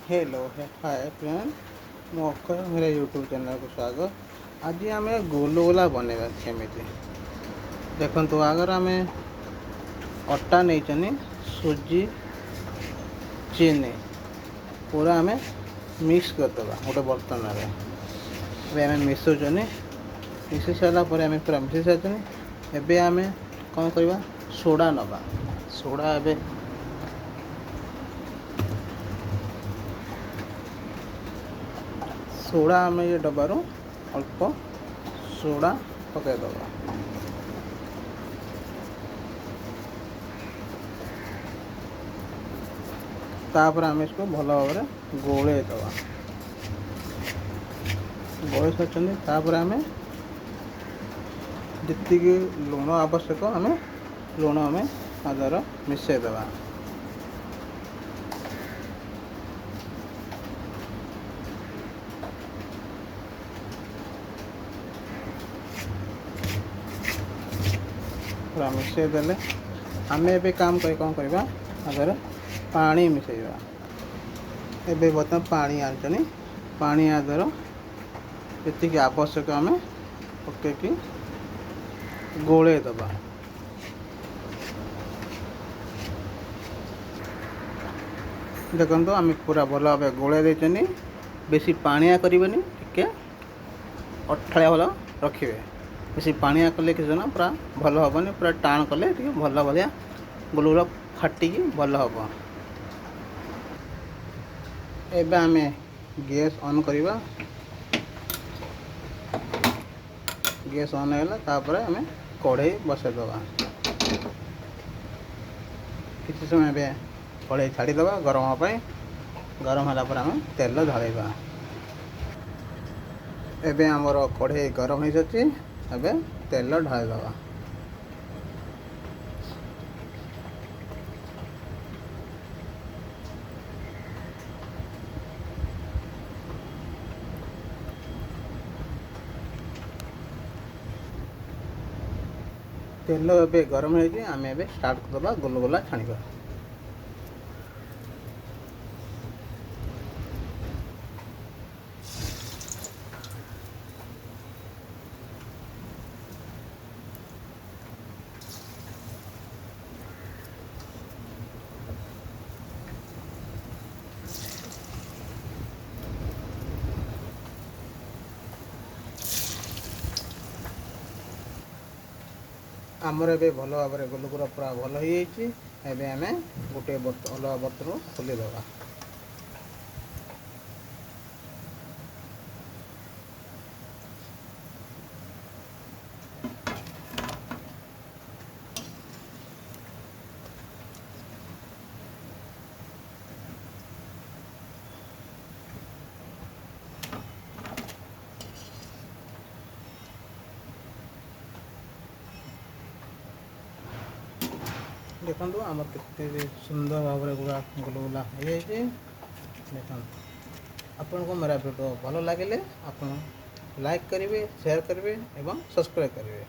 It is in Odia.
हेलो है हाय फ्रेंड, ମୁଁ ଅକ୍ଷୟ, मेरा यूट्यूब चैनल को स्वागत। ଆଜି ଆମେ ଗୁଲୁଗୁଲା ବନେଇବା କେମିତି ଦେଖନ୍ତୁ। ଆଗରେ ଆମେ ଅଟା ନେଇଛନ୍ତି, ସୁଜି, ଚିନି ପୁରା ଆମେ ମିକ୍ସ କରିଦେବା ଗୋଟେ ବର୍ତ୍ତନରେ। ଏବେ ଆମେ ମିଶାଉଛନ୍ତି। ମିଶାଇ ସାରିଲା ପରେ ଆମେ ପୁରା ମିଶାଇ ସାରିଛନ୍ତି। ଏବେ ଆମେ କ'ଣ କରିବା? ସୋଡ଼ା ନେବା। ସୋଡ଼ା, ଏବେ ସୋଡ଼ା ଆମେ ଏ ଡବାରୁ ଅଳ୍ପ ସୋଡ଼ା ପକାଇଦେବା। ତାପରେ ଆମେ ଏସବୁ ଭଲ ଭାବରେ ଗୋଳେଇ ଦେବା। ଗୋଳେଇ ସାରିଛନ୍ତି। ତାପରେ ଆମେ ଯେତିକି ଲୁଣ ଆବଶ୍ୟକ, ଆମେ ଲୁଣ ଆମେ ତା ଦ୍ୱାରା ମିଶାଇ ଦେବା। ପୁରା ମିଶାଇ ଦେଲେ ଆମେ ଏବେ କାମ କରି କ'ଣ କରିବା? ତା ଦେହରେ ପାଣି ମିଶାଇବା। ଏବେ ବର୍ତ୍ତମାନ ପାଣି ଆଣିଛନ୍ତି। ପାଣି ଆ ଦେହର ଯେତିକି ଆବଶ୍ୟକ ଆମେ ପକେଇକି ଗୋଳେଇ ଦେବା। ଦେଖନ୍ତୁ, ଆମେ ପୁରା ଭଲ ଭାବେ ଗୋଳେଇ ଦେଇଛନ୍ତି। ବେଶୀ ପାଣିଆ କରିବେନି, ଟିକେ ଅଠାଳିଆ ଭଲ ରଖିବେ। ବେଶୀ ପାଣିଆ କଲେ କିଛି ନା ପୁରା ଭଲ ହେବନି। ପୁରା ଟାଣ କଲେ ଟିକେ ଭଲ ଭଳିଆ ଗୁଲୁଗୁଲା ଫାଟିକି ଭଲ ହେବ। ଏବେ ଆମେ ଗ୍ୟାସ୍ ଅନ୍ କରିବା। ଗ୍ୟାସ୍ ଅନ୍ ହେଇଗଲା। ତାପରେ ଆମେ କଢ଼େଇ ବସାଇଦେବା। କିଛି ସମୟ ଏବେ କଢ଼େଇ ଛାଡ଼ିଦେବା ଗରମ ହେବା ପାଇଁ। ଗରମ ହେଲା ପରେ ଆମେ ତେଲ ଢାଳିବା। ଏବେ ଆମର କଢ଼େଇ ଗରମ ହେଇସାରିଛି। ଏବେ ତେଲ ଢାଳିଦେବା। ତେଲ ଏବେ ଗରମ ହେଇଛି। ଆମେ ଏବେ ଷ୍ଟାର୍ଟ କରିଦେବା ଗୁଲୁଗୁଲା ଛାଣିବା। ଆମର ଏବେ ଭଲ ଭାବରେ ଗୁଲୁଗୁଲା ପୁରା ଭଲ ହେଇଯାଇଛି। ଏବେ ଆମେ ଗୋଟେ ଅଲଗା ବର୍ତ୍ତନ ଖୋଲିଦେବା। ଦେଖନ୍ତୁ, ଆମର କେତେ ସୁନ୍ଦର ଭାବରେ ଗୁଡ଼ା ଗୁଲୁଗୁଲା ହେଇଯାଇଛି। ଦେଖନ୍ତୁ, ଆପଣଙ୍କୁ ମେରା ଭିଡ଼ିଓ ଭଲ ଲାଗିଲେ ଆପଣ ଲାଇକ୍ କରିବେ, ସେୟାର କରିବେ ଏବଂ ସବସ୍କ୍ରାଇବ୍ କରିବେ।